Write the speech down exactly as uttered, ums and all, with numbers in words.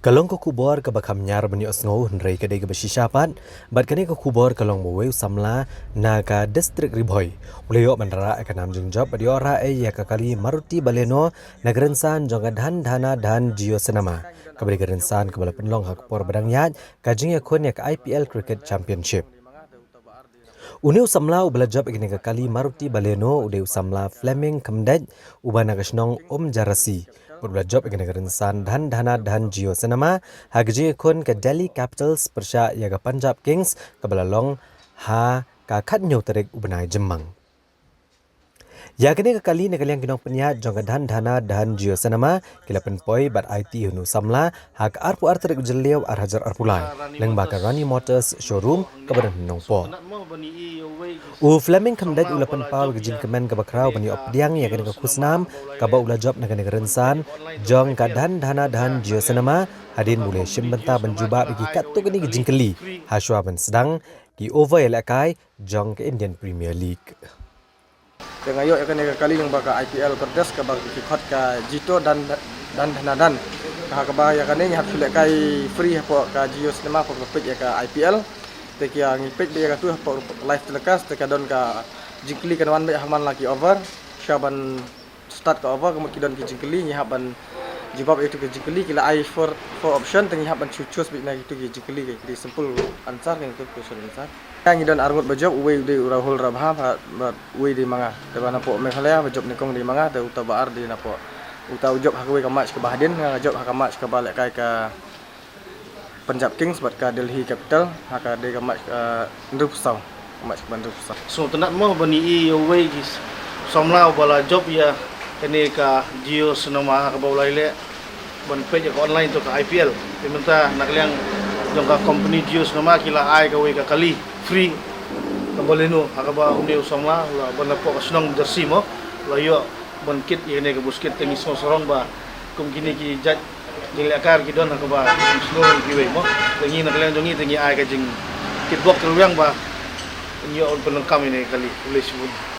Ka long ka khubor kaba kham ñiar ban ïohsngew, hynrei ka dei kaba shisha pat, bad kane ka khubor ka long ba uwei u samla na ka distrik Ri Bhoi u la ïoh ban rah ïa ka nam jingjop bad ïoh rah ïa ka kali Maruti Baleno na ka rynsan jong ka Dhan Dhana Dhan Jio Cinema, kaba dei ka rynsan kaba la pynlong ha ka por ba dang ïaid ka jingïakhun ïa ka I P L Cricket Championship. Une u samla uba la jop ïa kane ka kali Maruti Baleno u dei u samla Fleming Khymdeit, uba na ka shnong Umjarasi, bad u la jop ïa kane ka rynsan Dhan Dhana Dhan Jio Cinema ha ka jingïakhun ka Delhi Capitals pyrshah ïa ka Punjab Kings, kaba la long ha ka khathynñiew tarik u bnai Jymmang. Ïa kane ka kali na ka liang ki nongpynïaid jong ka Dhan Dhana Dhan Jio Cinema ki la pynpoi bad aiti ha une u samla ha ka arphew ar tarik u Jylliew ar hajar arphew lai, lyngba ka Rani Motors Showroom kaba don ha Nongpoh. U Fleming Khymdeit u la pynpaw ïa ka jingkmen kaba khraw ban ïoh pdiang ïa kane ka khusnam kaba u la jop na kane ka rynsan jong ka Dhan Dhana Dhan Jio Cinema, hadien ba u la shim bynta ban jubab ïa ki katto katne ki jingkylli hashwa ban sdang ki over ïalehkai jong ka Indian Premier League. Te nga ïoh ïa kane ka kali lyngba ka I P L Pradesh kaba ki khot ka Jito Dhan, Dhan Dhana Dhan. Ka ha kaba ïa kane ngi hap shu lehkai free hapoh ka Jio Cinema hapoh ka page ïa ka I P L. Te ki ïa ngi peit beit ïa katu hapoh live telecast, te ka don ka jingkylli kan wan beit ha man la ki over. Sha ban start ka over ka mut ki don ki jingkylli, ngi hap ban jubab ïa katu ki jingkylli, ki la ai four, four option, te ngi hap ban choose, choose beit na kitu ki jingkylli, ki dei simple answer, ki dei question answer. Ka ngi don arngut ba jop, uwei u dei u Rahul Rabha, bad, bad uwei dei ma nga. Te ba napoh Meghalaya ba jop nyngkong dei ma nga, te uta ba ar dei napoh, uta u jop ha kawei ka match kaba hadien, nga jop ha ka match kaba lehkai ka Punjab Kings bad ka Delhi Capital, ha ka dei ka match, eh, hynriewphew saw, ka match kaba hynriewphew saw. Sngewtynnat mo ban ïohi ïa uwei ki samla uba la jop ïa kane ka Jio Cinema ha kaba u la ïaleh ban peit ïa ka online, to ka I P L. Te mynta na ka liang jong ka company Jio Cinema ki la ai kawei ka kali free, ka Baleno, ha kaba une u samla u la, ban napoh ka shnong Umjarasi mo, u la ïoh ban kit ïa kane ka buskit. Te ngi sngew sarong ba kum kine ki jait jinglehkai ki don ha kaba sngew kiwei mo. Te ngi na ka liang jong ngi te ngi ai ka jingkitbok kyrwiang ba ngin ïoh ban pyndonkam ïa kane ka kali. Khublei shibun.